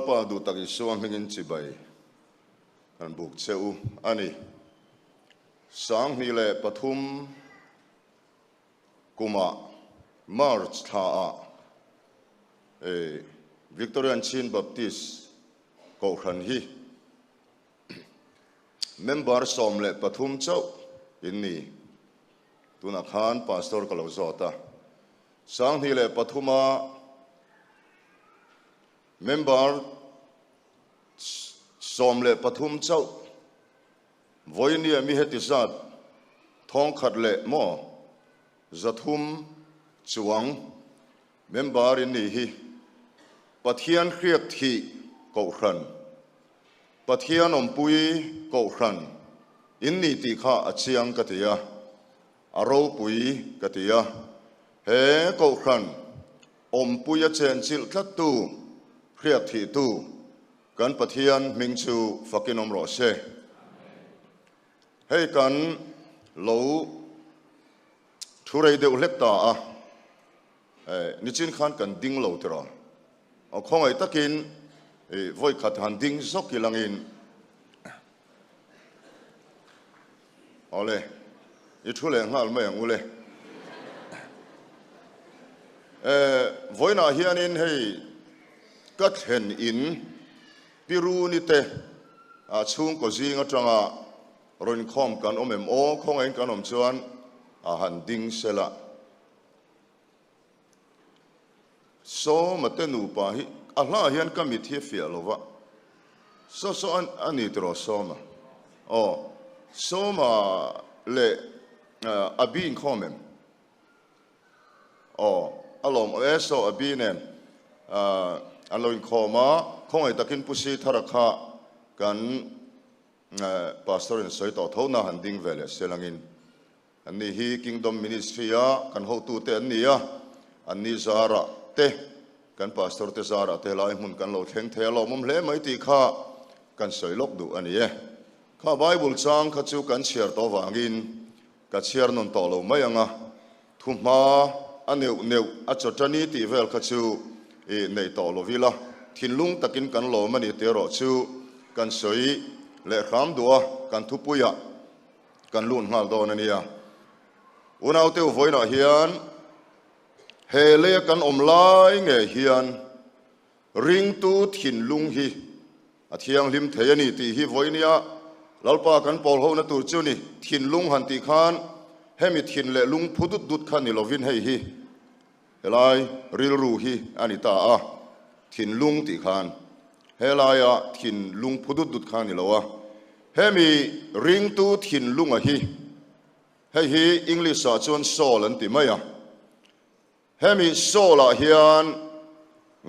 Lalpa duhtak Isua hmingin chibai kan buk che u a ni. 2003 kumah March thlaah Victorian Chin Baptist Kohhran hi member 13 chauh in ni. Tunah khan Pastor ka lo zawt a. 2003-a member 13 chauh vawinia mi heti zat thawngkhat leh maw 300 chuang member in ni hi Pathian hriak thih Kohhran, Pathian awmpui Kohhran in ni tih kha a chiang ka ti a. A ropui ka ti a, he Kohhran awmpuia chenchilh tlattu, hriak thihtu kan Pathian hming chu fakin awm rawh se. Hei kan lo thu rei deuh hlek ta a, nichin khan kan ding lo tiraw? Aw khawngaih takin vawi khat han ding zawk ilangin. Awle, i thu leh nghal mai ang ule. Vawiinah hianin hei ka thlen in Piruni te chhungkaw zing atanga rawn inkhawm kan awm em aw? Khawngaihin kan awm chuan a han ding sela. Sawma te nupa hi a hla hian ka mit hi a fiah lo va, saw saw a ni tiraw Sawma? Aw, Sawma leh Abi inkhawm em? Aw, a lawm e, saw Abi nen an lo inkhawm a, khawngaih takin Pu Sithara kha kan Pastor in sawi tawh tho na han ding ve leh selangin. An ni hi Kingdom Ministry a kan hotute an ni a, an ni zarah te, kan Pastor te zarah te helai hmun kan lo thleng thei a lawmawm hle mai tih kha kan sawi lawk duh a ni e. Kha Bible chang kha chu kan chhiar tawh vangin ka chhiar nawn tawh lo mai ang a, thuhma a neuh neuh a chawtani tih vel kha chu i nei tawh lo ila, thinlung takin kan lawm a ni tih erawh chu kan sawi leh hram duh a, kan thupuiah Kan lut nghal dawn a nia. Unaute u vawiinah hian he leia kan awm lai nge hian ringtu thinlung hi a thianghlim thei a ni tih hi vawiinia Lalpa kan pawl hona tur chu ni. Thinlung han tih khan hemi thin leh lung phu dut dut kha ni lovin hei hi helai rilru hi a ni ta a, thinlung tih khan helaia thinlung phu dut dut kha a ni lo a. Hemi ringtu thinlunga hi, hei hi English ah chuan soul an ti mai a, hemi soul ah hian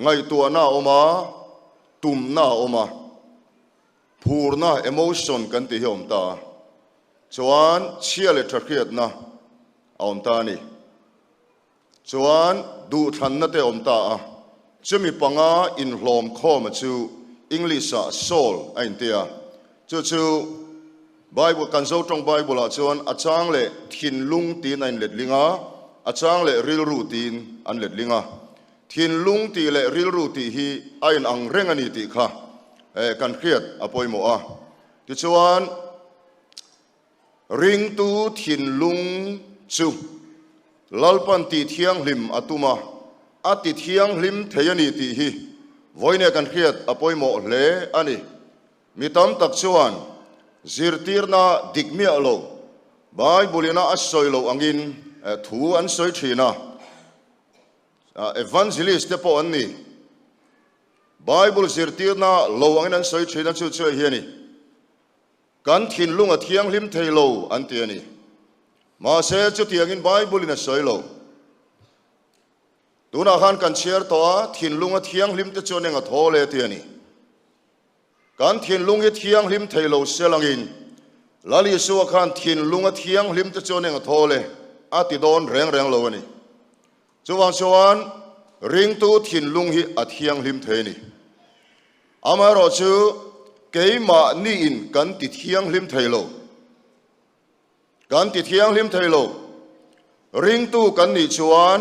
ngaihtuahna a awm a, tumna a awm a, phurna, emotion, kan tih hi a awm ta a, chuan chhia leh tha hriatna a awm ta a ni. Chuan duhthlanna te awm ta a, chumi panga inhlawm khawma chu English ah soul a inti a, chu chu Bible, kan Zotawng Bible ah chuan a chang leh thinlung tiin a inletling a, a chang leh rilru tiin an letling a. Thinlung tih leh rilru tih hi a inang reng a ni tih kha kan hriat a pawimawh a. Tichuan. Ringtu thinlung chu Lalpan tih thianghlim a tum a, a ti thianghlim thei a ni tih hi vawinia kan hriat a pawimawh hle a ni. Mi tam tak chuan zirtirna dik miah lo, Bible-ina a sawi loh angin thu an sawi thin a, evangelist te pawh an ni. Bible zirtirna lo angin an sawi thin a, chu chu hei hi a ni. Kan thinlung a thianghlim thei lo an ti a ni. Mahse, chutiangin Bible-in a sawi lo. Tunah khan kan chhiar tawh a, thinlung a thianghlim te chuan eng a thaw le ti a ni. Kan thinlung hi thianghlim thei lo selangin Lal Isua khan thinlung a thianghlim te chuan eng a thaw le a ti dawn reng reng lo a ni. Chuvang chuan ringtu thinlung hi a thianghlim thei a ni. Amaherawhchu, keimahniin kan ti thianghlim thei lo. Kan ti thianghlim thei lo. Ringtu kan nih chuan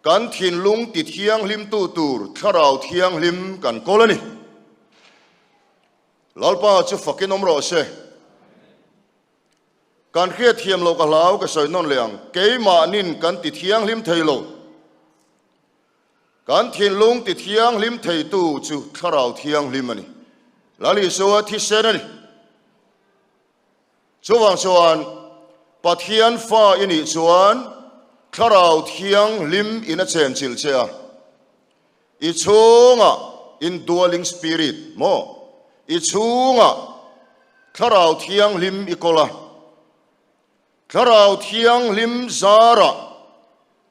kan thinlung ti thianghlimtu tur Thlarau Thianghlim kan kawl a ni. Lalpa chu fakin awm rawh se. Kan hriat thiam loh ka hlau ka sawi nawn leh ang. Keimahnin kan ti thianghlim thei lo. Kan thinlung ti thianghlim theitu chu Thlarau Thianghlim a ni. Lal Isua thisen a ni. Chuvang chuan Pathian fa i nih chuan Thlarau Thianghlim in a chenchilh che a, i chhungah indwelling spirit maw, i chhungah Thlarau Thianghlim i kawl a, Thlarau Thianghlim zarah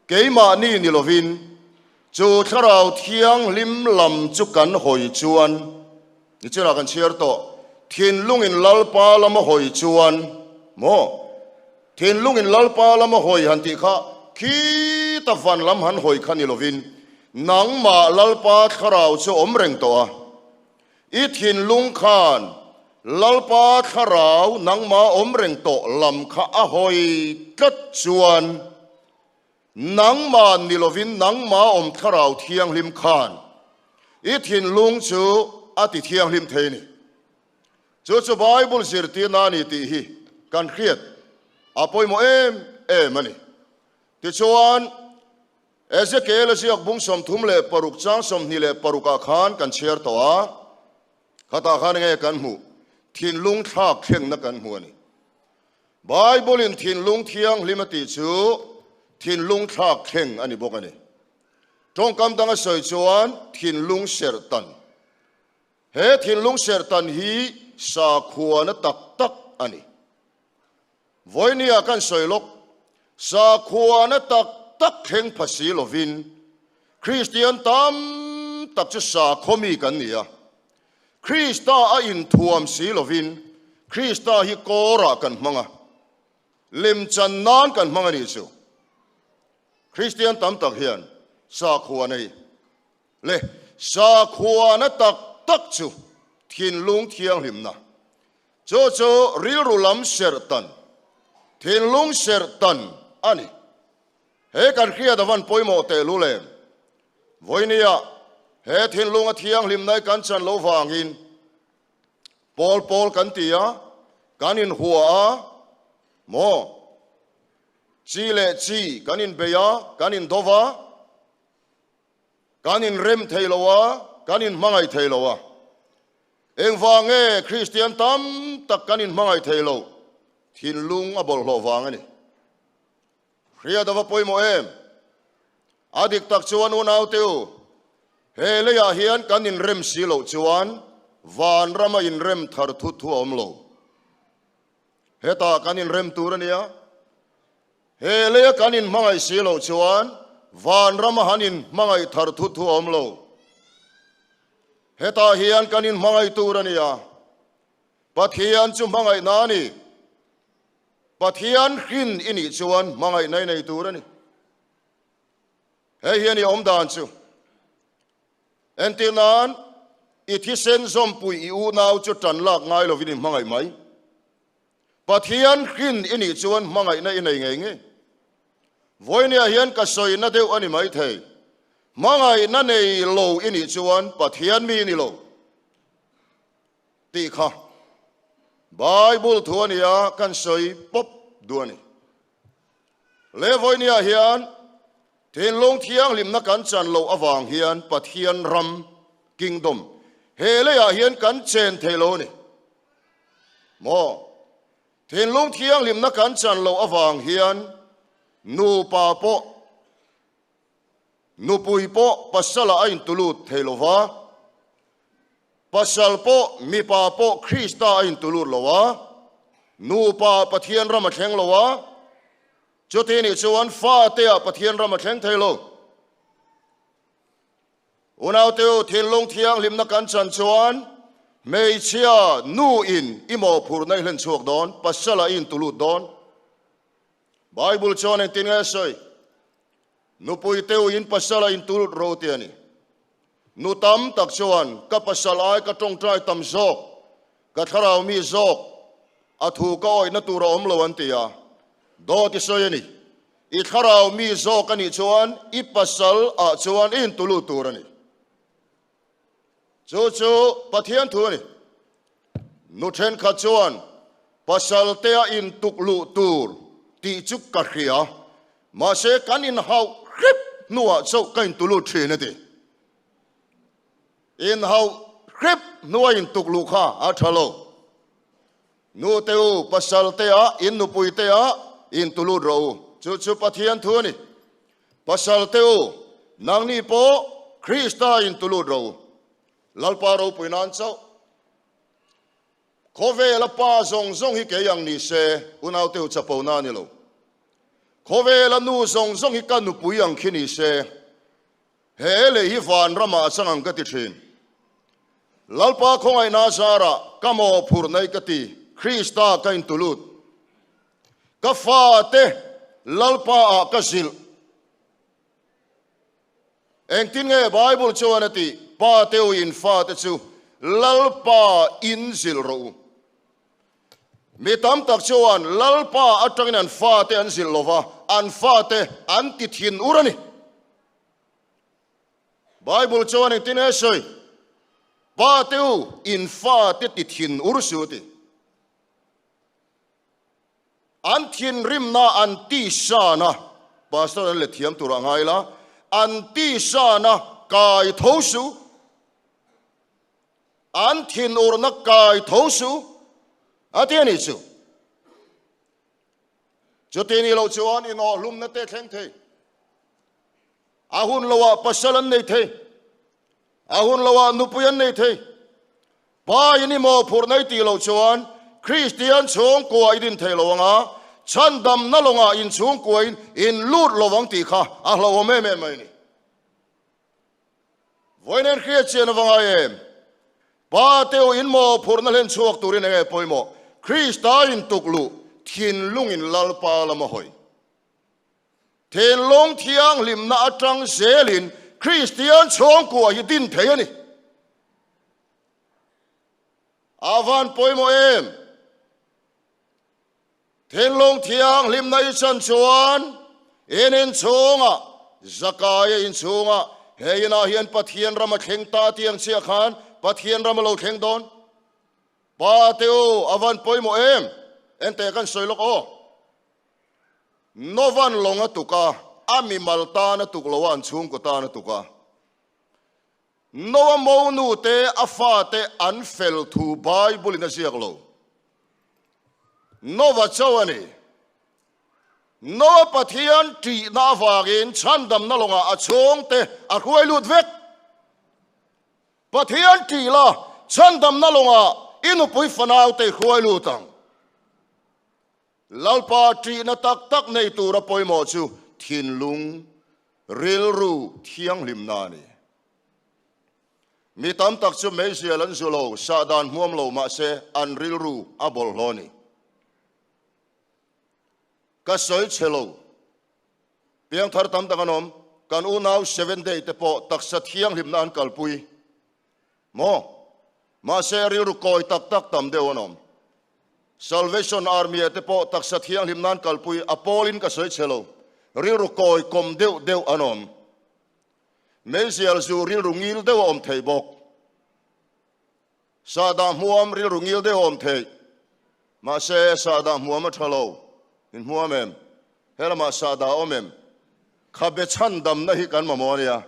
keimahni ni lovin chu Thlarau Thianghlim lam chu kan hawi chuan, nichinah kan chhiar tawh, thinlungin Lalpa lama hawi chuan maw, thinlungin Lalpa lama hawi han tih kha khita van lam han hawi kha ni lovin nangmah Lalpa Thlarau chu awm reng tawh a, I thinlung khan Lalpa thlarau nangmah awm reng tawh lam kha a hawi tlat chuan nangmah ni lovin nangmah awm thlarau thianghlim khan i thinlung chu a ti thianghlim thei a ni. Chu chu Bible zirtirna a ni tih hi kan hriat a pawimawh em em a ni. Tichuan, Ezekiel a ziak bung 36 chang 26 ah khan kan chhiar tawh a, khatah khan enge kan hmuh? Thinlung thlak thlengna kan hmu a ni. Bible in thinlung thianghlim a tih chu thinlung thlak thleng a ni bawk a ni. Tawngkam danga sawi chuan thinlung serh tan. He thinlung serh tan hi sakhuana tak tak a ni. Vawinia kan sawi lawk, sakhuana tak tak thleng pha si lovin Kristian tam tak chu sakhaw mi kan ni a. Krista a inthuam si lovin Krista hi kawrah kan hmang a, lemchan nan kan hmang a nih chu. Kristian tam tak hian sakhuana hi leh sakhuana tak tak chu thinlung thianghlimna Chu chu rilru lam serh tan, thinlung serh tan a ni. He kan hriat avan pawimawh tehlul em? Vawinia he thinlunga thianghlimna i kan chan lo vangin pawl pawl kan ti a, kan inhua a, maw? Chi leh chi kan inbei a, kan indova a. Kan inrem thei lo a, kan inhmangaih thei lo a. Engvang nge Kristian tam tak kan inhmangaih thei lo? Thinlung a bawlhhlawh vang a ni. Hriat a va pawimawh em? A dik tak chuan unaute u, he leiah hian kan inrem si loh chuan vanrama inrem thar thut thu a awm lo. Hetah kan inrem tur a nia. He leia kan inhmangaih si loh chuan vanrama han inhmangaih thar thut thu a awm lo. Hetah hian kan inhmangaih tur a ni a, Pathian chu hmangaihna a ni. Pathian hrin i nih chuan hmangaihna i nei tur a ni. Hei hian i awm dan chu entir nan i thisen zawmpui i unau chu tan lak ngai lovin i hmangaih mai. Pathian hrin i nih chuan hmangaihna i nei ngei ngei. Vawinia hian ka sawina deuh a ni maithei. Hmangaihna nei lo i nih chuan Pathian mi i ni lo tih kha Bible thu a nia kan sawi pawp duh a ni. Le vawinia hian thinlung thianghlimna kan chan loh avang hian Pathian ram, kingdom, he leiah hian kan chen thei lo a ni. Maw? Thinlung thianghlimna kan chan loh avang hian nupa pawh, nupui pawh pasalah a intulut thei lo va, pasal pawh mipa pawh Krista a intulut lo a, nupa Pathian ram a thleng lo a, chuti nih chuan fateah Pathian ram a thleng thei lo. Unaute u, thinlung thianghlimna kan chan chuan hmeichhia nu in i mawhphurhna i hlen chhuak dawn, pasala i intulut dawn. Bible chuan engtin nge a sawi? Nupui te u in pasala intulut ro ti a ni. Nu tam tak chuan ka pasal ai ka tawngtai tam zawk, ka thlarau mi zawk, a thu ka awihna tur a awm lo an ti a, dawt i sawi a ni. I thlarau mi zawk a nih chuan i pasal ah chuan i intulut tur a ni. Chu chu Pathian thu a ni. Nu thenkhat chuan pasal te a intuk luh tur tih chu ka hria, mahse kan inhauh hrep hnuah chauh ka intulut thin a ti. Inhauh hrep hnua intuk luh kha a tha lo. Nu te u, pasal te ah, in nupui te ah intulut rawh u. Chu chu Pathian thu a ni. Pasal te u, nangni pawh Krista intulut rawh u. Lalpa ropui nan chauh. Khawvela pa zawng zawng hi kei ang ni se, unaute u chapona a ni lo. Khawvela nu zawng zawng hi ka nupui ang khi ni se, he lei hi vanramah a chang ang ka ti thin. Lalpa khawngaihna zarah ka mawhphurh nei ka ti, Krista ka intulut. Ka fate Lalpa ah ka zilh. Engtin nge Bible chuan a tih? Pa te u in fate chu Lalpa in zilh rawh u. Mi tam tak chuan Lalpa atangin an fate an zilh lova, an fate an ti thin ur a ni. Bible chuan engtin nge sawi? Pa te u in fate ti thin ur su a ti. An thinrimna an tisana, Pastor an let thiam tur a ngai la, an tisana kai tho su, an thinurna kai tho su, a ti a nih chu. Chuti ni lo chuan inawhhlumna te thleng thei. A hun loah pasal an nei thei. A hun loah nupui an nei thei. Pa in i mawhphurh nei tih loh chuan Kristian chhungkua i din thei lo ang a, chhandamna lawngah in chhungkuain in lut lo ang tih kha a hlauhawm em em mai a ni. Vawiin hriat chian ava ngai em? Pa teu in mawhphurhna hlen chhuak turin enge pawimawh? Krista in tukluh thinlungin Lalpa lama hawi. Thinlung thianghlimna atang zelin Kristian chhungkua hi din thei a ni. A van pawimawh em? Thinlung thianghlimna i chan chuan in inchhungah, Zakaia inchhungah, he inah hian Pathian ram a thleng ta tiang chiah khan Pathian ram a lo thleng dawn. Pa te u, a van pawimawh em? Enteh kan sawi lawk aw. Novan lawng a tuk a, a mimal tan a tuk lo a, an chhungkaw tan a tuk a. Noa monu te a fate an fel thu Bible in a ziak lo. Nova cho a ni. Noa Pathian ṭihna avangin chhandamna lawngah a chhungte a hruai lut vek. Pathian ṭih la, chhandamna lawngah i nupui fanaute i hruai lut ang. Lalpa ṭihna tak tak nei tura pawimawh chu thinlung, rilru thianghlimna a ni. Mi tam tak chu meizial an zu lo, sahdan hmuam lo mahse an rilru a bawlhhlawh a ni. Ka sawi chhe lo. Piangthar tam tak an awm. Kan unau Seventh Day te pawh taksa thianghlimna an kalpui maw? Mahse rilru kawi tak tak tam deuh an awm. Salvation Army-a te pawh taksa thianghlim nan kalpui a pawlin ka sawi chhe lo. Rilru kawi kawm deuh deuh an awm. Meizial zu rilru ngil deuh a awm thei bawk. Sahdah hmuam rilru ngil deuh a awm thei. Mahse sahdah hmuam a tha lo. In hmuam em? Helamah sahdah a awm em? Khabe chhandamna hi kan mamawh a nia.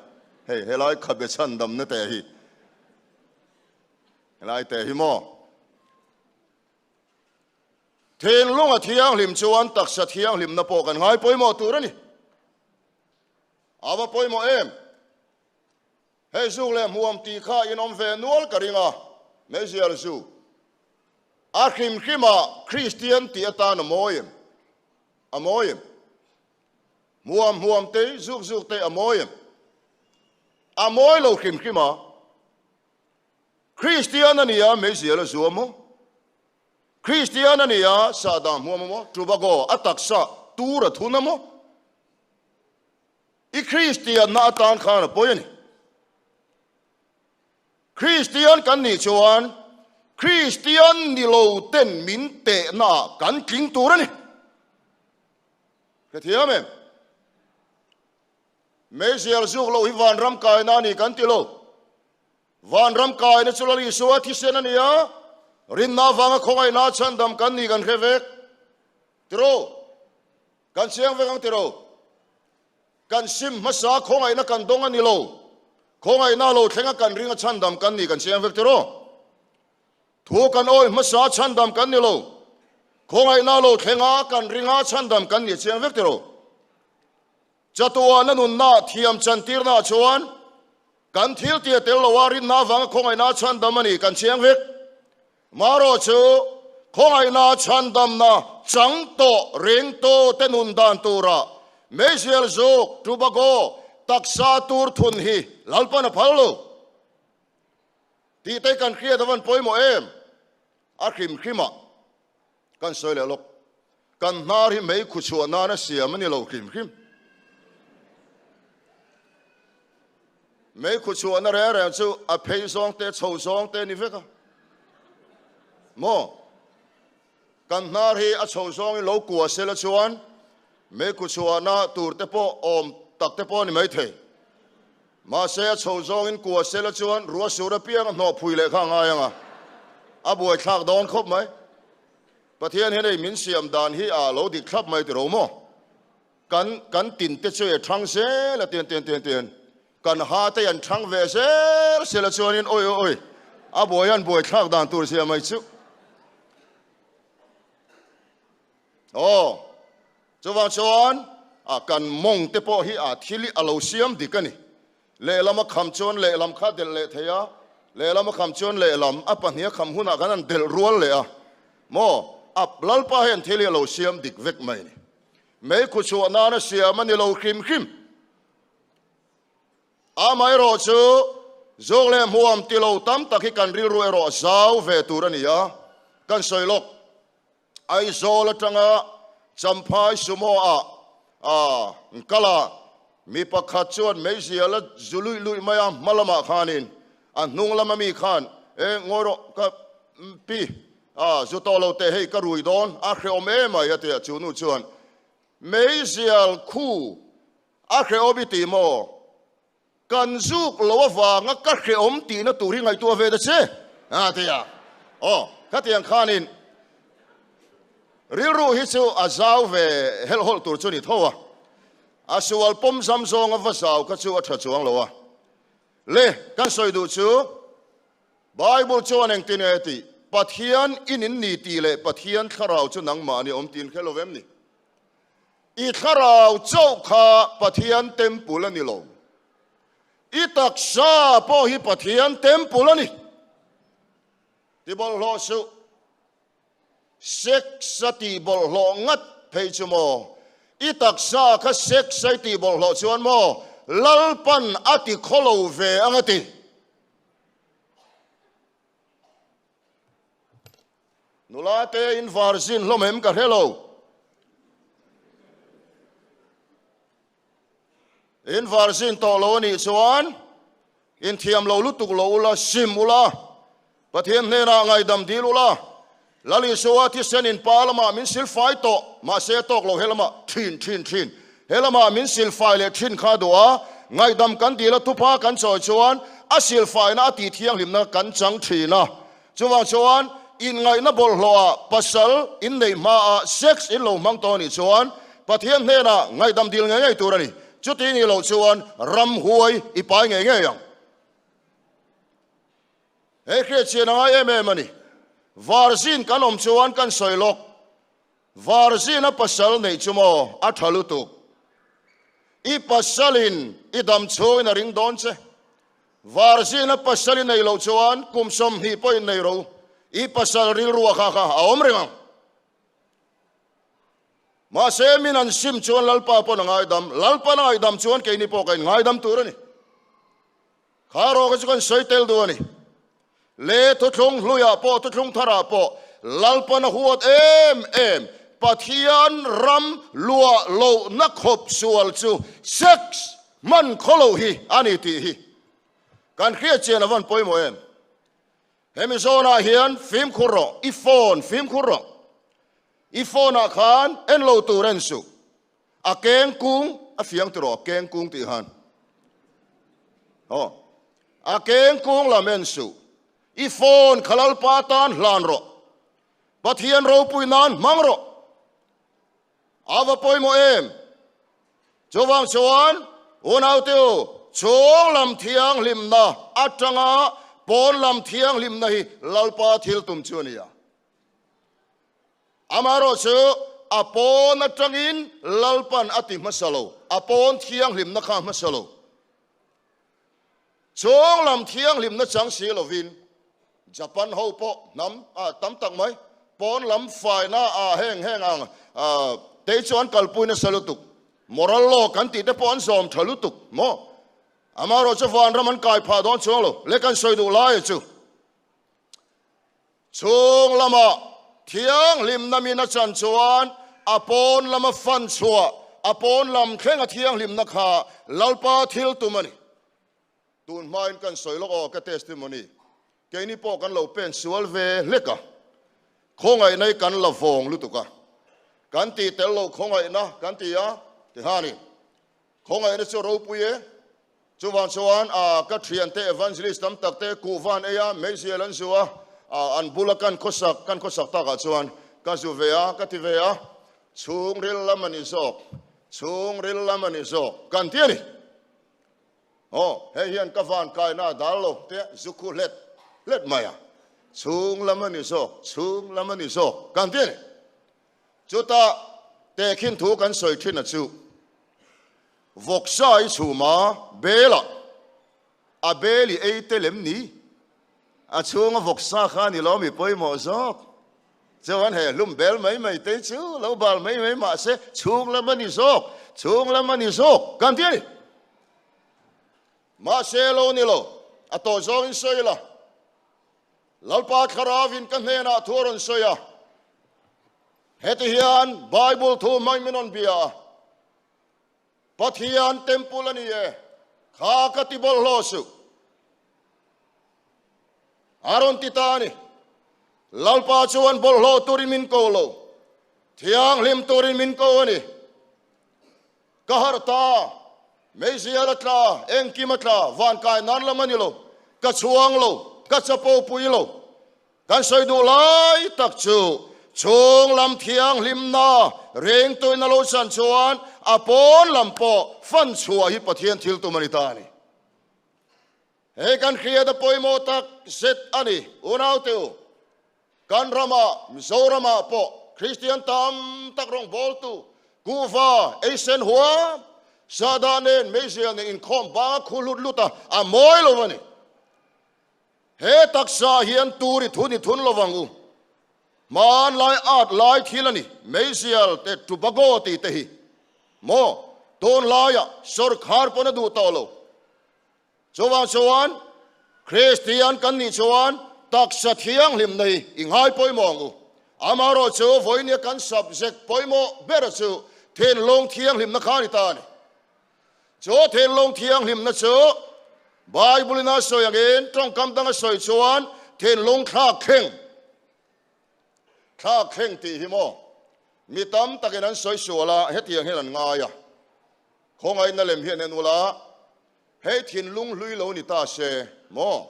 Hei helai khabe chhandamna te hi. Helai te hi maw? Thinlung a thianghlim chuan taksa thianghlimna pawh kan ngai pawimawh tur a ni. A va pawimawh em? Hei zuk leh hmuam tih kha in awm ve nual ka ring a, meizial zu. A hrim hrimah Kristian tih atan a mawi em? A mawi em? Hmuam hmuam te, zuk zuk te a mawi em? A mawi lo hrim hrim a. Kristian a nia meizial a zuam maw? Kristian a nia sahdah hmuam a maw? Tobago a taksa tur a thun a maw? I Kristianna atan khan a pawi a ni. Kristian kan nih chuan Kristian ni lo ten min tehna ah kan tling tur a ni. Hrethiam em? Meizial zuk loh hi vanram kaina a ni kan ti lo. Vanram kaina chu Lal Isua thisen a ni a. Rinna avanga khawngaihna chhandam kan ni kan hre vek. Tiro? Kan chiang vek ang tiro? Kan sim hmasa khawngaihna kan dawng a ni lo. Khawngaihna lo thlenga kan ringa chhandam kan ni kan chiang vek tiro? Thu kan awi hmasa chhandam kan ni lo. Khawngaihna lo thlenga kan ringa chhandam kan ni chiang vek tiro? Chatuahna nunna thiam chantirna chuan kan thil tia tel loa rinna avanga khawngaihna chhandam a ni kan chiang vek. Marawh chu khawngaihna chhandamna chang tawh ringtu te nun dan tura meizial zuk, tubago, taksa tur thun hi Lalpan a phal lo tih te kan hriat avan pawimawh em? A hrim hrimah kan sawi leh lawk. Kan hnar hi mei khu chhuah nana siam a ni lo hrim hrim. Mei khu chhuahna reng reng chu a phei zawng te, chho zawng te a ni vek a. Maw? Kan hnar hi a chho zawngin lo kua sela chuan mei khu chhuahna tur te pawh awm tak te pawh a ni maithei. Mahse a chho zawngin kua sela chuan ruah sur apiang a hnawh phui leh kha a ngai ang a, a buaithlak dawn khawp mai. Pathian hian hei min siam dan hi a lo dik thlap mai tiro maw? Kan kan tin te chu e thang zel a tian tian tian tian kan ha te an thang ve zel sela chuanin oi oi oi a buai an buai thlak dan tur zia mai chu. Aw chuvang chuan a kan mawng te pawh hi a thil hi a lo siam dik a ni. Lehlam a kham chuan lehlam kha delh leh thei a, lehlam a kham chuan lehlam a pahnih a kham hunah khan an delh rual leh a. Maw? A Lalpa hian thil hi a lo siam dik vek mai a ni. Mei khu chhuah nan a siam a ni lo hrim hrim. Amaherawh chu zawk leh hmuam ti lo tam tak hi kan rilru erawh a zau ve tur a ni a, kan sawi lawk. Aizawl atanga Champhai Sumo ah a kal a, mi pakhat chuan meizial a zu luih luih mai a, hma lamah khanin a hnung lama mi khan, E ngawi rawh ka pi, a zu tawh lo teh hei ka rui dawn, a hrehawm em mai a ti a, chu nu chuan meizial khu a hrehawm i ti maw? Kan zuk lo avanga ka hrehawm tihna tur hi ngaihtuah ve ta che, a ti a. Aw, khatiang khanin rilru hi chu a zau ve helhhawlh tur chu ni tho a. A sual pawm zam zawnga va zau kha chu a tha chuang lo a. Le, kan sawi duh chu Bible chuan engtin nge tih? Pathian in in ni tih leh Pathian thlarau chu nangmah ni awm tiin hre lo vem ni? I thlarau chauh kha Pathian temple a ni lo. I taksa pawh hi Pathian temple a ni. Ti bawlhhlawh suh. Sex a tih bawlhhlawh ngat phei chu maw? I taksa kha sex a i tih bawlhhlawh chuan maw Lalpan a ti khawlo ve ang a ti. Nula te in varzin hlawm em ka hre lo. In varzin tawh lo a nih chuan in thiam lo lutuk lo ula, sim ula, Pathian hnenah ngaidam dil ula, Lal Isua thisen in pa lamah min silfai tawh, mahse a tawk lo he lamah thin thin thin. He lamah min silfai leh thin kha duh a, ngaihdam kan dil a thupa kan chawi chuan a silfaina a tih thianghlimna kan chang thin a. Chuvang chuan inngaihna bawlhhlawhah pasal inneih hmaah sex in lo hmang tawh anih chuan Pathian hnenah ngaihdam dil ngei ngei tur a ni. Chuti nih loh chuan ramhuai i pai ngei ngei ang. Hei hriatchian a ngai em em a ni. Varzin kan awm chuan kan sawi lawk. Varzina pasal neih chu maw a tha lutuk. I pasalin i dam chhungin a ring dawn che. Varzina pasal i neih loh chuan kum 20 pawhin nei ro. I pasal rilru a kha kha a awm reng ang. Mahse min an sim chuan Lalpa pawn a ngaidam. Lalpan a ngaihdam chuan keini pawh ka inngaidam tur a ni. Kha rawh kha chu kan sawi tel duh a ni. Le thuthlung hluiah pawh thuthlung tharah pawh Lalpan a huat em em Pathian ram luah lohna khawp sual chu sex hman khaw lo hi a ni tih hi kan hriat chian a van pawimawh em. Hemi zawnah hian fimkhur rawh, i phone fimkhur rawh. I phone ah khan en lo tur en suh. A keng kung a fiang tiraw a keng kung tih khan. Aw. A keng kung lam en suh. I phone kha Lalpa tan hlan rawh. Pathian ropui nan hmang rawh. A va pawimawh em? Chuvang chuan unaute u, chhung lam thianghlimna atanga pawn lam thianghlimna hi Lalpa thil tum chu a ni a. Amaherawhchu a pawn atangin Lalpan a ti hmasa lo, a pawn thianghlimna kha a hmasa lo. Chhung lam thianghlimna chang si lovin Japan ho pawh hnam tam tak mai pawn lam faina ah heng heng ang te chu an kalpui nasa lutuk. Moral law kan tih te pawh an zawm tha lutuk maw? Amaherawhchu vanram an kai phah dawn chuang lo le kan sawi duh lai chu. Chhung lama thianghlimna min a chan chuan a pawn lama fan chhuah, a pawn lam thleng a thianghlimna kha Lalpa thil tum a ni. Tun hmain kan sawi lawk aw ka testimony, keini pawh kan lo pen sual ve hlek a, khawngaihna hi kan la vawng lutuk a, kan tih tel lo khawngaihna kan ti a, tihanin Khawngaihna chu ropui e. Chuvang chuan ka thiante evangelist tam tak te kuhva an ei a, meizial an zu a, an bula kan khawsak kan khawsak takah chuan ka zu ve a, ka ti ve a, chhungril lam a ni zawk, chhungril lam a ni zawk kan ti a ni. Aw, hei hian ka van kaina a dal lo te zu khu hlet hlet mai a, chhung lam a ni zawk, chhung lam a ni zawk kan ti a ni. Chutah tehkhin thu kan sawi thin a chu, Vawksa i chhum a, bel ah a bel i ei tel em ni? A chhunga vawksa kha ni lo mi pawimawh zawk. Chuan he hlum bel mai mai te chu lo bal mai mai mah se chhung lam a ni zawk, chhung lam a ni zawk kan ti a ni. Mahse lo ni lo, a tawh zawngin sawi la. Lalpa Thlarauin ka hnenah thu a rawn sawi a, heti hian Bible thu hmang min rawn bia a, Pathian temple a ni e, kha ka ti bawlhhlawh suh. A rawn ti ta a ni. Lalpa chuan bawlhhlawh turin min ko lo, thianghlim turin min ko a ni. Ka harh ta, meizial a tla, engkim a tla, van kai nan lam a ni lo, ka chhuang lo, ka chapo pui lo. Kan sawi duh lai tak chu chhung lam thianghlimna rengtuin a lo chan chuan a pawn lam pawh fan chhuah hi Pathian thil tum a ni ta a ni. Hei kan hriat a pawimawh tak zet a ni, unaute u. Kan ramah, Mizoramah pawh Kristian tam tak rawngbawltu, kuhva, eisen huam, sahdah nen meizial nen inkhawm banga khu hlut hlut a, a mawi lo a ni. He taksa hian tur i thun i thun lo vang u. Hmanlai at lai thil a ni, meizial te tubago tih te hi. Maw, tunlaiah sawrkhar pawn a duh tawh lo. Chuvang chuan Kristian kan nih chuan taksa thianghlimna hi i ngai pawimawh ang u. Amaherawh chu vawinia kan subject pawimawh bera chu thinlung thianghlimna kha a ni ta a ni. Chu thinlung thianghlimna chu Bible-in a sawi angin tawngkam danga sawi chuan thinlung thlak thleng, thlak thleng tih hi maw mi tam takin an sawi sual a, hetiang hian an ngai a. Khawngaihna lem hian en ula, hei thinlung hlui lo ni ta se maw?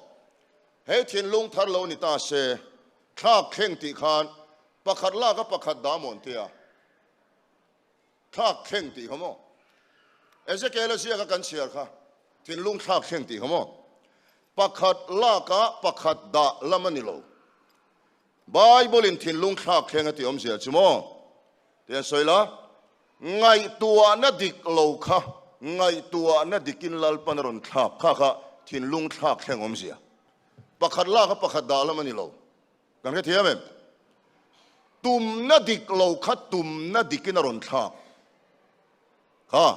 Hei thinlung thar lo ni ta se, thlak thleng tih khan pakhat lak a pakhat dah mawn tia thlak thleng tih kha maw? Ezekiel a ziak a kan chhiar kha thinlung thlak thleng tih kha maw? Pakhat lak a pakhat dah lam a ni lo. Bible in thinlung thlak thleng a tih awmzia chu maw? Tiang sawi la. Ngaihtuahna dik lo kha ngaihtuahna dikin Lalpan a rawn thlak kha kha thinlung thlak thleng awmzia. Pakhat lak a pakhat dah lam a ni lo. Kan hrethiam em? Tumna dik lo kha tumna dikin a rawn thlak kha.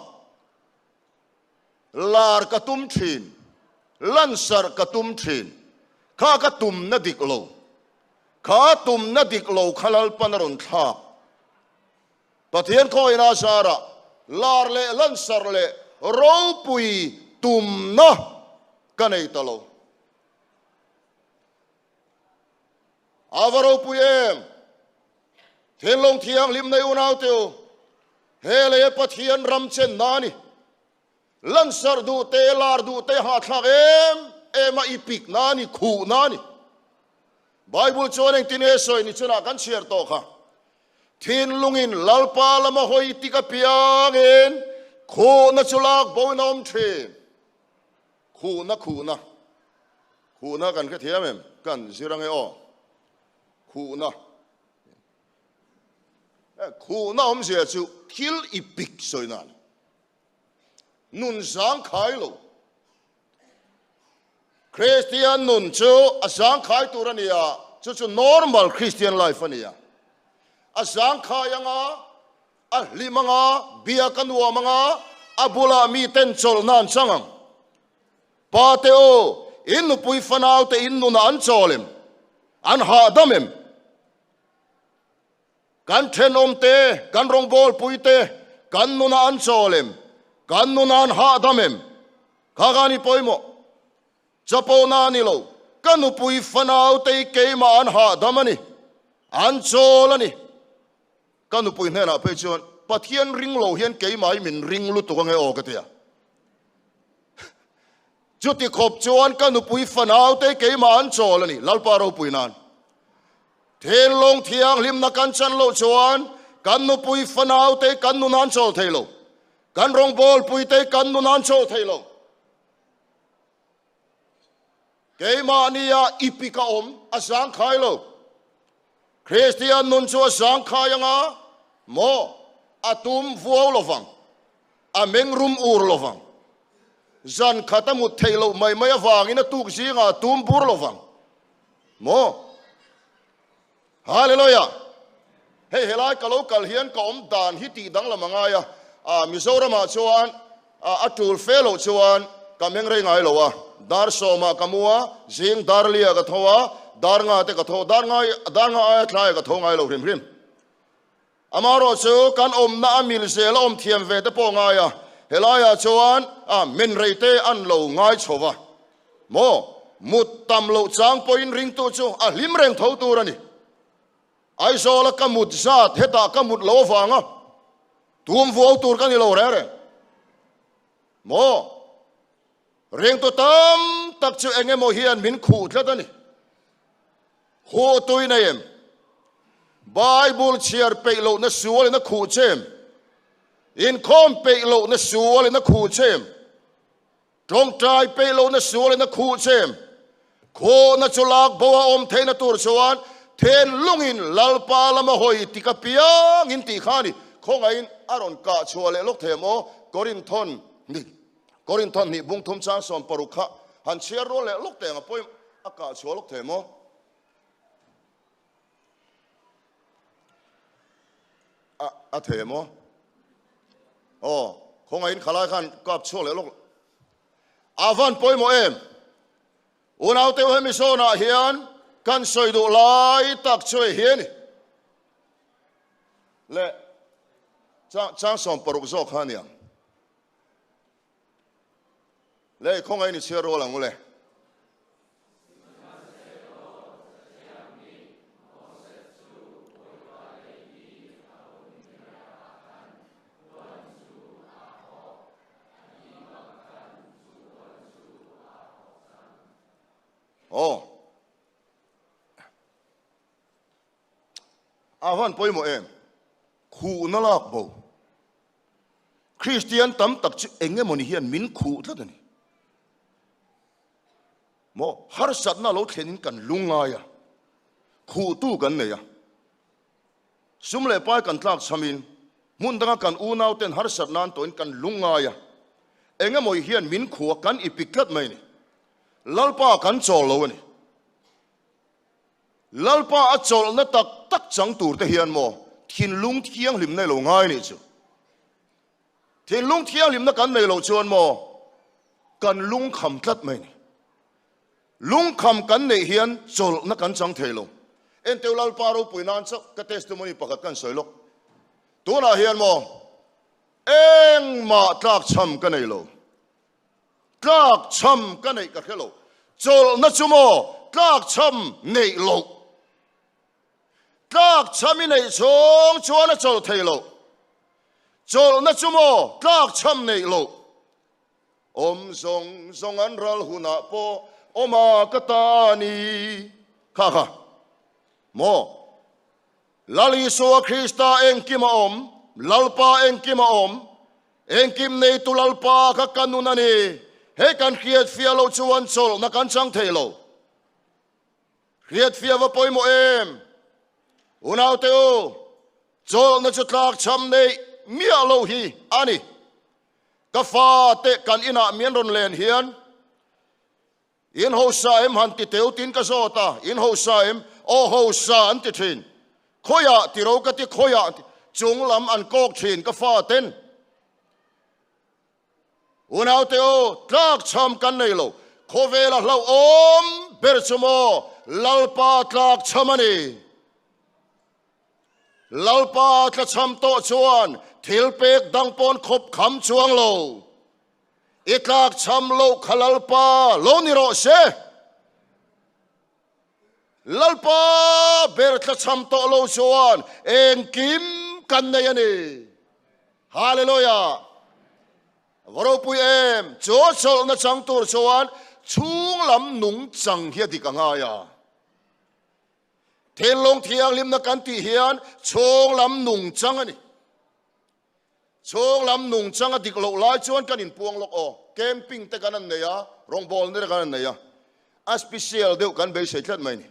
Lar ka tum thin, lansarh ka tum thin, kha ka tumna dik lo. Kha tumna dik lo kha Lalpan a rawn thlak. Pathian khawina zarah lar leh lansarh leh ropui tumna ka nei ta lo. A va ropui em! Thinlung thianghlim nei unaute u, he lei Pathian ram chenna a ni. Lansarh duh te, lar duh te hahthlak em em a i pikna a ni, khuhna a ni. Bible chuan engtin nge sawi ni chunah kan chhiar tawh kha. Thinlungin Lalpa lama hawi tik apiangin khuhna chu lak boin a awm thin. Khuhna khuhna. Khuhna kan hrethiam em? Kan zir ange aw. Khuhna. Khuhna awmzia chu thil i pik sawi nan. Nun zangkhai lo. Kristian nun chu a zangkhai tur a ni a, chu chu normal Christian life a ni a. A zangkhai anga, a hlim anga, biak a nuam anga, a bulah miten chawlhna an chang ang. Pa te aw, in nupui fanau te in nunah an chawl em? An hahdam em? Kan thenawm te, kan rawngbawlpui te, kan nunah an chawl em? Kan nunah an hahdam em? Kha kha ni pawimawh. Chapona a ni lo. Ka nupui fanau te hi keimah an hahdam a ni. An chawl a ni. Ka nupui hnenah phei chuan, Pathian ring lo hian keimah hi min ring lutuk ange aw ka ti a. Chuti khawp chuan ka nupui fanau te keimah an chawl a ni, Lalpa ropui nan. Thinlung thianghlimna kan chan loh chuan kan nupui fanau te kan nun an chawl thei lo. Kan rawngbawlpui te kan nun an chawl thei lo. Keimahnia i pik a awm, a zangkhai lo. Kristian nun chu a zangkhai anga maw? A tum vuau lovang, a meng rum ur lovang. Zan khat a mut theih loh mai mai avangin a tuk zingah a tum bur lovang maw? Hallelujah! Hei helai ka lo kal hian ka awm dan hi tih danglam a ngai a, ah Mizoramah chuan ah a tul fe loh chuan ka meng rei ngai lo a, dar sawmah ka mu a, zing dar lia ka tho a, dar nga te ka tho, dar nga dar nga aia thlaiah ka tho ngai lo hrim hrim. Amaherawh chu kan awmna a mil zel a awm thiam ve te pawh ngai a, helaiah chuan ah men rei te an lo ngai chho va maw? Mut tam loh chang pawhin ringtu chu a hlim reng tho tur a ni. Aizawla ka mut zat hetah ka mut lo avanga tum vuau tur ka ni lo reng reng maw? Ringtu tam tak chu eng emaw hian min khuh tlat a ni. Khuh tui nei em? Bible chhiar peih lohna sualin a khuh che em? Inkhawm peih lohna sualin a khuh che em? Tawngtai peih lohna sualin a khuh che em? Khuhna chu lak bo a awm theihna tur chuan thinlungin Lalpa lama hawi tik apiangin tih kha a ni. Khawngaihin a rawn kah chhuah leh lawk thei em aw? Korinthon ni Korinthon hnih bung thum chang 60 kha han chhiar rual leh lawk teh ang a pawimawh a kah chhuah lawk thei em aw? A a thei em aw? Aw, khawngaihin khalai khan kap chhuak leh lawk. A van pawimawh em? Unaute u hemi zawnah hian kan sawi duh lai tak chu hei hi a ni. Le chang chang 60 zawk kha a ni ang. Le khawngaihin i chhiar rual ang u le. Aw. A van pawimawh em? Khuhna lak bo. Kristian tam tak chu eng emawni hian min khuh tlat a ni. Maw harsatna lo thlenin kan lungngai a, khuhtu kan nei a. Sum leh pai kan tlak chhamin hmun danga kan unau ten harsatna an tawhin kan lungngai a. Eng emaw hian min khuh a, kan ipik tlat mai a ni. Lalpa kan chawl lo a ni. Lalpa a chawlhna tak tak chang tur te hian maw thinlung thianghlimna i lo ngai nih chu. Thinlung thianghlimna kan nei loh chuan maw kan lungkham tlat mai ni. Lungkham kan neih hian chawlhna kan chang thei lo. Enteu Lalpa ropui nan chauh ka testimony pakhat kan sawi lawk. Tunah hian maw engmah tlakchham ka nei lo. Tlakchham ka neih ka hre lo. Chawlhna chu maw tlakchham neih loh. Tlakchham i neih chhung chuan a chawlh thei loh. Chawlhna chu maw tlakchham neih loh. Awm zawng zawng an ral hunah pawh awma ka ta a ni. Kha kha. Maw? Lal Isua Krista engkim a awm, Lalpa engkim a awm, engkim neitu Lalpa kha ka nun a ni. Hei kan hriatfiah loh chuan chawlhna kan chang thei lo. Hriatfiah va pawimawh em? Unaute u, chawlhna chu tlakchham neih miah lo hi a ni. Ka fate kan inah mian rawn len hian In hosa em han ti teu tin ka zawt a, in hosa em? Aw hosa an ti thin. Khawiah ti ro ka ti khawiah an ti chung lam an kawk thin ka fa ten. Unaute aw tlak chham kan nei lo, khawvela hlauhawm ber chu maw Lalpa tlak chham a ni. Lalpa tla chham tawh chuan thil pek dang pawn khawp kham chuang lo. I tlak chham loh kha Lalpa lo ni rawh se. Lalpa ber tla chham tawh lo chuan engkim kan nei a ni. Hallelujah! Va ropui em! Chu chawlhna chang tur chuan chhung lam nung chang hi a dik a ngai a. Thinlung thianghlimna kan tih hian chhung lam nung chang a ni. Chhung lam nungchang a dik loh lai chuan kan inpuang lawk aw. Camping te kan an nei a, rawngbawlna te kan an nei a. A special deuh kan beisei tlat mai ni.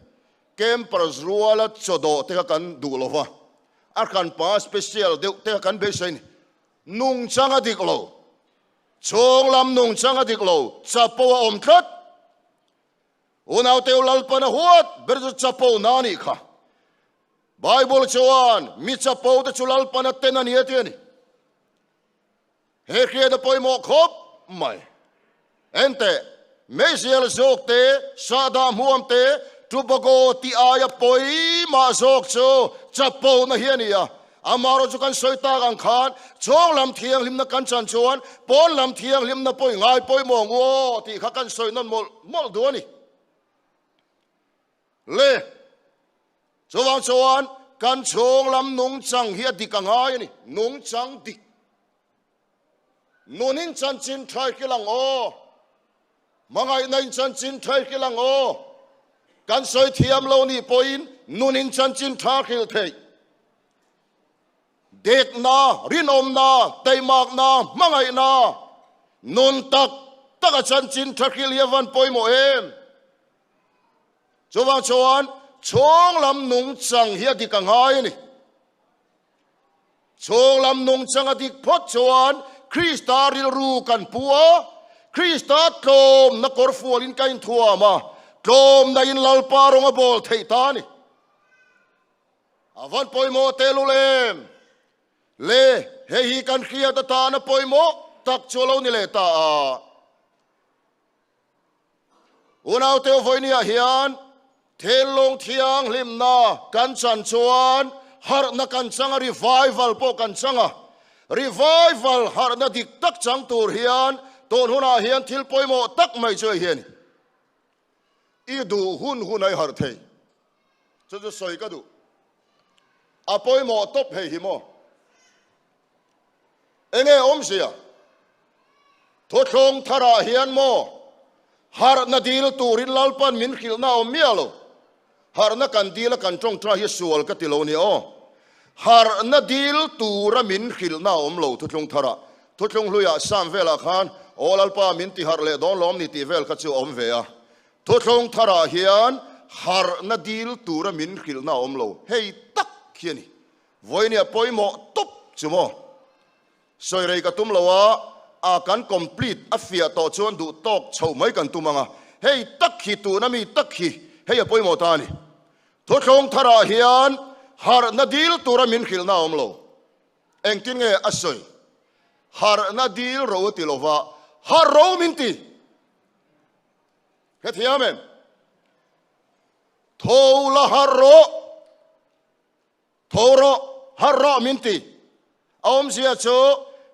Campers ruala chaw dawh te kha kan duh lo va, a hranpa special deuh te kha kan beisei ni. Nungchang a dik lo. Chhung lam nungchang a dik lo, chapo a awm tlat. Unauteu Lalpan a huat ber chu chapo na a nih kha. Bible chuan mi chapo te chu Lalpan a ten a ni a ti a ni. He hriat a pawimawh khawp mai. Enteh, meizial zawk te, sahdah hmuam te, tubago tih aia pawimah zawk chu chapo na hi a ni a. Amaherawhchu kan sawi tak ang khan chhawng lam thianghlimna kan chan chuan pawn lam thianghlimna pawh i ngai pawimawh ang u aw tih kha kan sawi nawn mawlh mawlh duh a ni. Le, chuvang chuan kan chhung lam nungchang hi a dik a ngai a ni. Nungchang dik. Nunin chanchin thai hrilh ang aw. Hmangaihna in chanchin thai hrilh ang aw. Kan sawi thiam lo nih pawhin nunin chanchin tha hrilh theih. Dekna, rinawmna, teimakna, hmangaihna, nun tak tak a chanchin tha hrilh hi a van pawimawh em? Chuvang chuan chhung lam nungchang hi a dik a ngai a ni. Chhung lam nungchang a dik phawt chuan Krista rilru kan pu a, Krista tlawmna kawr fualin ka inthuam a, tlawmna in Lalpa rawng a bawl theih ta a ni. A van pawimawh telul em? Le, hei hi kan hriat atana pawimawh tak chu a lo ni leh ta a. Unaute vawinia hian thinlung thianghlimna kan chan chuan harhna kan chang a, revival pawh kan chang a. Revival harhna dik tak chang tur hian tun hunah hian thil pawimawh tak mai chu hei hi a ni. I duh hun hun a i harh thei. Chu chu sawi ka duh. A pawimawh tawp hei hi maw? Enge awmzia? Thuthlung tharah hian maw harhna dil turin Lalpan min hrilhna a awm miah lo. Harhna kan dil a kan tawngtai hi sual ka ti lo nia aw. Harhna dil tura min hrilhna a awm lo thuthlung tharah. Thuthlung hluiah Psalm velah khan Aw Lalpa min ti harh leh dawn lawm ni tih vel kha chu a awm ve a. Thuthlung tharah hian harhna dil tura min hrilhna a awm lo. Hei tak hi a ni. Vawinia pawimawh tawp chu maw? Sawi rei ka tum lo a, a kan complete a fiah tawh chuan duh tawk chho mai kan tum ang a, hei tak hi tuna mi tak hi hei a pawimawh ta a ni. Thuthlung tharah hian harhna dil tura min hrilhna a awm lo. Engtin nge a sawi? Harhna dil ro a ti lo va, harh ro min ti. Hrethiam em? Tho la harh rawh. Tho rawh, harh rawh min ti. A awmzia chu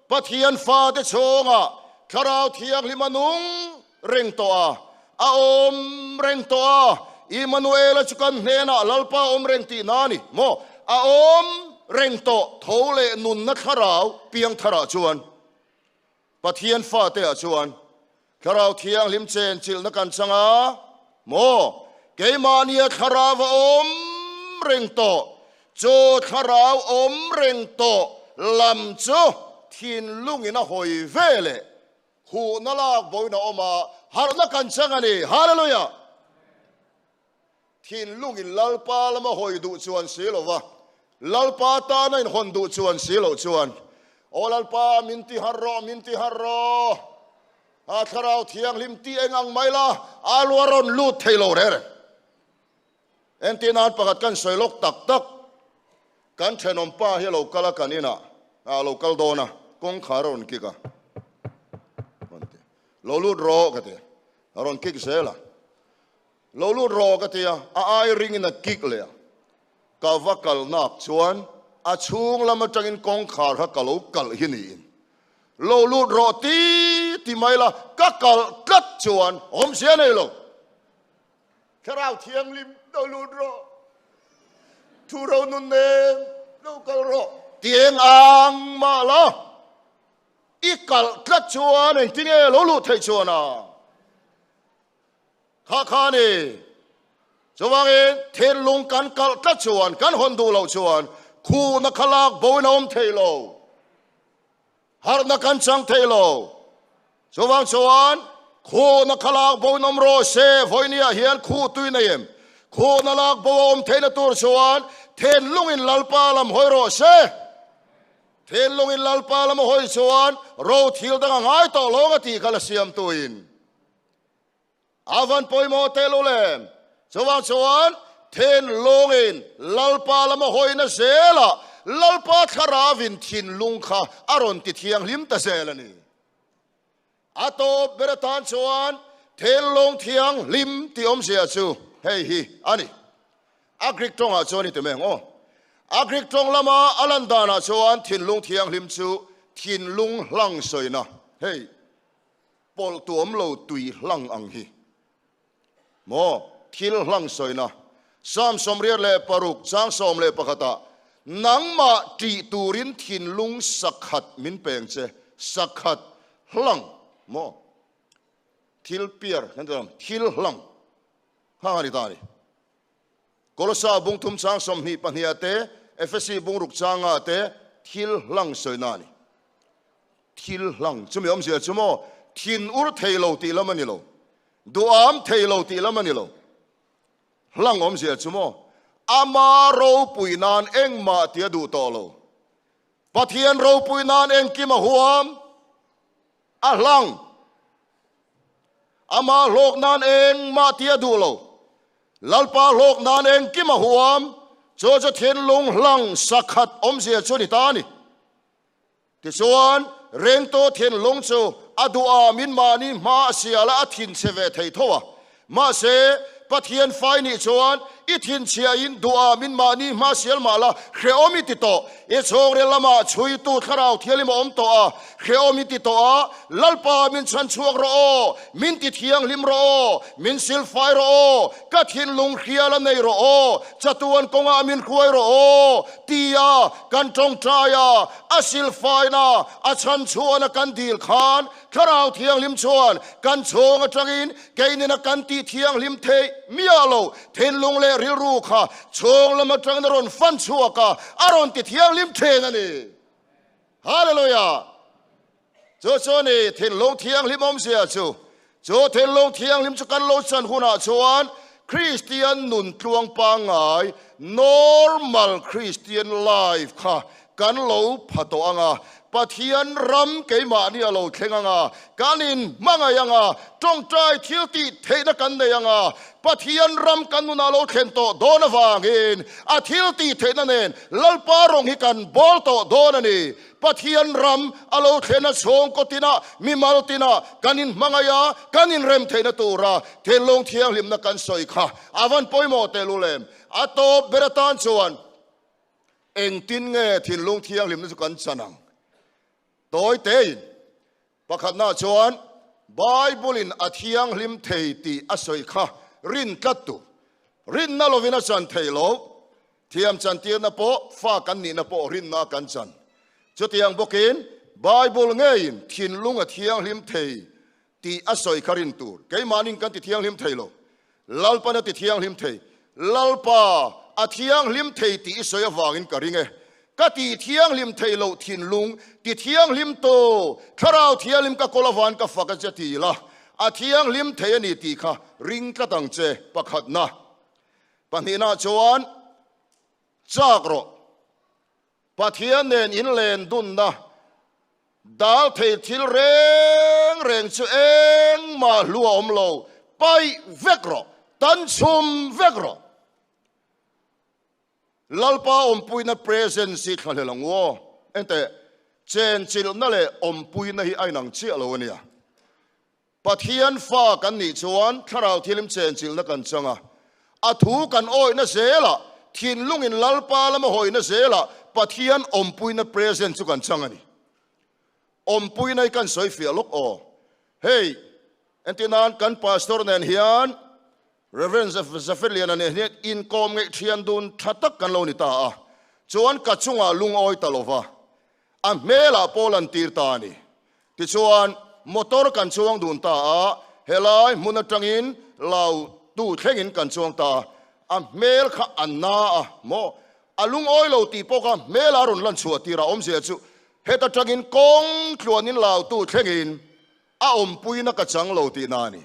Pathian fate chhungah Thlarau Thianghlim a nung reng tawh a, a awm reng tawh a, Immanuela chu kan hnenah Lalpa awm reng tihna a ni maw? A awm reng tawh, tho leh nunna Thlarau piang tharah chuan Pathian fate ah chuan Thlarau Thianghlim chenchilhna kan chang a maw? Keimahnia Thlarau a awm reng tawh, chu thlarau awm reng tawh lam chu thinlungin a hawi ve leh Khuhna lak boin a awm a, harhna kan chang a ni. Hallelujah! Thinlungin Lalpa lama hawi duh chuan si lo va, Lalpa tana inhawn duh chuan si loh chuan, Aw Lalpa, min ti harh rawh, min ti harh rawh. A Thlarau Thianghlim ti eng ang mai la, a lu a rawn lut thei lo reng reng. Entir nan pakhat kan sawi lawk tak tak, kan thenawm pa hi a lo kal a kan inah a lo kal dawn a, kawngkhar a rawn kik a, rawn ti, lo lut rawh ka ti a, a rawn kik zel a, lo lut rawh ka ti a, a ai ringin a kik leh a, ka va kal nak chuan a chhung lam atangin kawngkhar kha ka lo kalh hi niin, lo lut rawh ti ti mai la, ka kalh tlat chuan awmzia nei lo. Thlarau Thianghlim lo lut rawh, thu ro nun nen lo kal rawh. Tieng ang mah la, i kalh tlat chuan engtin nge lo luh theih chuan a? Kha kha ni. Chuvangin thinlung kan kalh tlat chuan, kan hawn duh loh chuan khuhna kha lak boin a awm thei lo. Harhna kan chang thei lo. Chuvang chuan khuhna kha lak bo in awm rawh se, vawinia hian khuh tui nei em? Khuhna lak bo a awm theihna tur chuan thinlungin Lalpa lam hawi rawh se. Thinlungin Lalpa lam a hawi chuan ro thil dang a ngai tawh lo ang a tih kha la siamtuin. A van pawimawh tel u le. Chuvang chuan thinlungin Lalpa lama hawina zelah Lalpa Thlaravin thinlung kha a rawn ti thianghlim ta zel a ni. A tawp ber atan chuan thinlung thianghlim tih awmzia chu hei hi a ni. A Greek tawngah chuan i ti mai ang aw. A Greek tawng lama a lan danah chuan thinlung thianghlim chu thinlung hlang sawina hei. Pawlh tuam lo tui hlang ang hi maw thil hlang sawina Psalm 86 chang 11 ah nangmah ṭih turin thinlung sakhat min peng che sakhat hlang maw thil piar kan ti ang thil hlang hlang a ni ta a ni. Kolosa bung thum chang 22 ah te Efesi bung ruk changa te thil hlang sawina a ni. Thil hlang chumi awmzia chu maw thin ur thei lo tih lam a ni lo, duham thei lo tih lam a ni lo. Hlang awmzia chu maw ama ropui nan engmah tih a duh tawh lo. Pathian ropui nan engkim a huam, a hlang. Ama hlawk nan engmah tih a duh lo. Lalpa hlawk nan engkim a huam, chu chu thinlung hlang sakhat awmzia chu a ni ta a ni. Tichuan, Rengto thinlung chu a duh a, min mahni hma a sial a, a thinchhe ve thei tho a. Mahse, Pathian fai nih chuan i thinchhiain duh a, min mahni hma sial mah la, hrehawm i ti tawh. I chhungril lamah chhuitu Thlarau Thianghlim a awm tawh a, hrehawm i ti tawh a, Lalpa min chhan chhuak rawh aw, min ti thianghlim rawh aw, min silfai rawh aw, ka thinlung hrial a nei rawh aw, chatuan kawngah min hruai rawh aw, Tia kan tawngtai a, a silfaina, a chhanchhuahna kan dil khan Thlarau Thianghlim chuan kan chhung atangin keinina kan tih thianghlim theih miah lo thinlung leh rilru kha chhung lam atangin a rawn fan chhuak a, a rawn ti thianghlim thin a ni. Hallelujah! Chu chu ni thinlung thianghlim awmzia chu. Chu thinlung thianghlim chu kan lo chan hunah chuan Kristian nun tluang pangngai, normal Christian life, kha kan lo pha tawh ang a, Pathian ram keimahni a lo thleng ang a, kan inhmangaih ang a, tawngtai thil tih theihna kan nei ang a, Pathian ram kan nunah lo thlen tawh dawn avangin a thil tih theihna nen Lalpa rawng hi kan bawl tawh dawn a ni. Pathian ram a lo thlen a chhawngkaw tinah, mimal tinah kan inhmangaih a, kan inrem theihna tura thinlung thianghlimna kan sawi kha a van pawimawh tehlul em? A tawp ber atan chuan engtin nge thinlung thianghlimna chu kan chan ang? Tawi tein pakhatna chuan Bible-in a thianghlim thei tih a sawi kha rin tlat tur. Rinna lovin a chan thei lo. Thiam chantirna pawh, fa kan nihna pawh rinna kan chan. Chutiang bawkin Bible ngeiin thinlung a thianghlim thei tih a sawi kha rin tur. Keimahnin kan ti thianghlim thei lo. Lalpan a ti thianghlim thei. Lalpa a thianghlim thei tih i sawi avangin ka ring e. Ka ti thianghlim thei loh thinlung ti thianghlim tu Thlarau Thianghlim ka kawl avan ka fak a che ti la, a thianghlim thei a ni tih kha ring tlat ang che pakhatna. Pahnihna chuan chak rawh. Pathian nen inlen dunna dal thei thil reng reng chu engmah hlu a awm lo, paih vek rawh, tan chhum vek rawh. Lalpa awmpuina presence hi thlahlel ang u aw. Enteh, chenchilhna leh awmpuina hi a inang chiah lo a nia. Pathian fa kan nih chuan Thlarau Thilim chenchilhna kan chang a, a thu kan awihna zelah, thinlungin Lalpa lama hawihna zelah Pathian awmpuina presence chu kan chang a ni. Awmpuina hi kan sawi fiah lawk aw. Hei, entir nan kan pastor nen hian Rev. Zafeliana nen hian inkawm ngeih thian dun tha tak kan lo ni ta a, chuan ka chungah lungawi ta lova, a hmelah pawh lan tir ta a ni. Tichuan, motor kan chuang dun ta a, helai hmun atangin lau tu thlengin kan chuang ta a, a hmel kha a na a maw? A lungawi lo tih pawh kha hmela a rawn lan chhuah tir a, awmzia chu heta tangin kawng tluanin lau tu thlengin a awmpuina ka chang lo tihna a ni.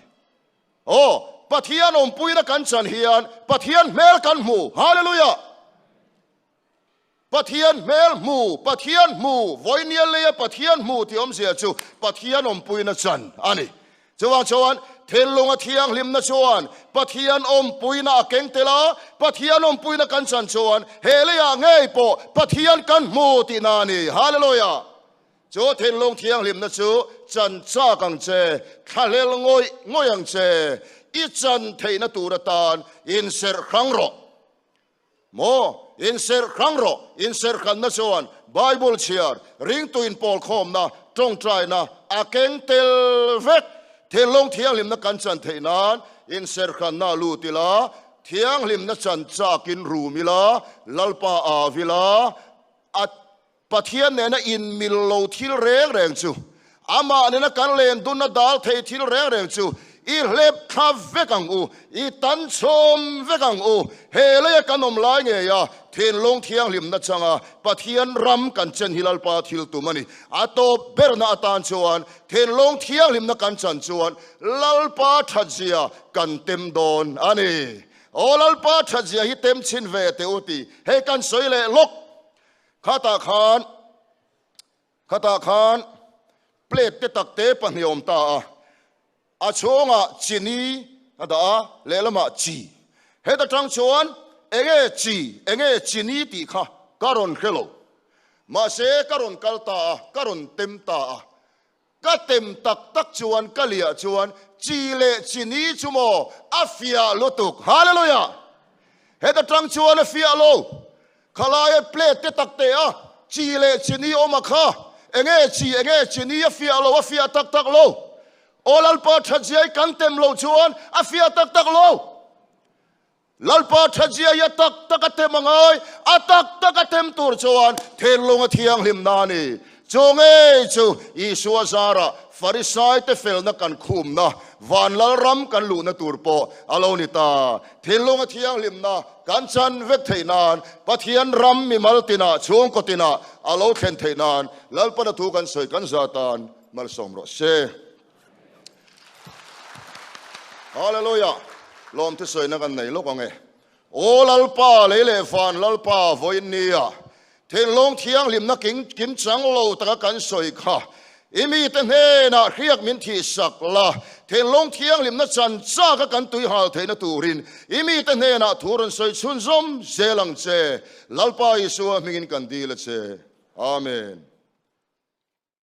Aw, Pathian awmpuina kan chan hian Pathian hmel kan hmu. Hallelujah! Pathian hmel hmu, Pathian hmu, vawinia leia Pathian hmu tih awmzia chu Pathian awmpuina chan a ni. Chuvang chuan thinlunga thianghlimna chuan Pathian awmpuina a keng tel a, Pathian awmpuina kan chan chuan he leiah ngei pawh Pathian kan hmu tihna a ni. Hallelujah! Chu thinlung thianghlimna chu chan chak ang che, thlahlel ngawih ngawih ang che, i chan theihna tur atan inserh hrang rawh. Maw? Inserh hrang rawh. Inserhranna chuan Bible chhiar, ringtu inpawlkhawmna, tawngtaina a keng tel vek. Thinlung thianghlimna kan chan theih nan inserhranna lut ila, thianghlimna chan chakin rum ila, Lalpa au ila, a Pathian nena inmil lo thil reng reng chu, amah nena kan len dunna dal thei thil reng reng chu i hlep thla vek ang u, i tan chhawm vek ang u. He leia kan awm lai ngeia thinlung thianghlimna changa Pathian ram kan chen hi Lalpa thil tum a ni. A tawp berna atan chuan thinlung thianghlimna kan chan chuan Lalpa thatzia kan tem dawn a ni. Aw Lalpa thatzia hi tem chhin ve teh u tih hei kan sawi leh lawk. Khatah khan, khatah khan plate te tak te pahnih a awm ta a, a chhungah chini a dah a, lehlamah chi. Heta tang chuan enge chi, enge chini tih kha ka rawn hre lo. Mahse ka rawn kal ta a, ka rawn tem ta a. Ka tem tak tak chuan ka liah chuan chi leh chini chu maw a fiah lutuk. Hallelujah! Heta tang chuan a fiah lo. Khalaia plate te tak te a chi leh chini awm a kha. Enge chi enge chini a fiah lo a fiah tak tak lo. Aw Lalpa thatziai kan tem lo chuan a fiah tak tak lo. Lalpa thatzia hi a tak tak a tem a ngai, a tak tak a tem tur chuan thinlung a thianghlim na a ni. Chu ngei chu Isua zarah Farisaite felna kan khumna, van Lalram kan luhna tur pawh a lo ni ta. Thinlung a thianghlimna kan chan vek theih nan, Pathian ram mimal tinah, chhungkaw tinah a lo thlen theih nan Lalpana thu kan sawi kan za tan malsawm rawh se. Hallelujah! Lawm thusawi na kan nei lawk ang e. Aw Lalpa, lei leh van Lalpa, vawiin nia thinlung thianghlimna king kim chang lo taka kan sawi kha i mite hnenah hriak min thihsak la, thinlung thianghlimna chan chaka kan tuihal theihna turin i mite hnenah thu rawn sawi chhunzawm zel ang che. Lalpa Isua hmingin kan dil a che. Amen.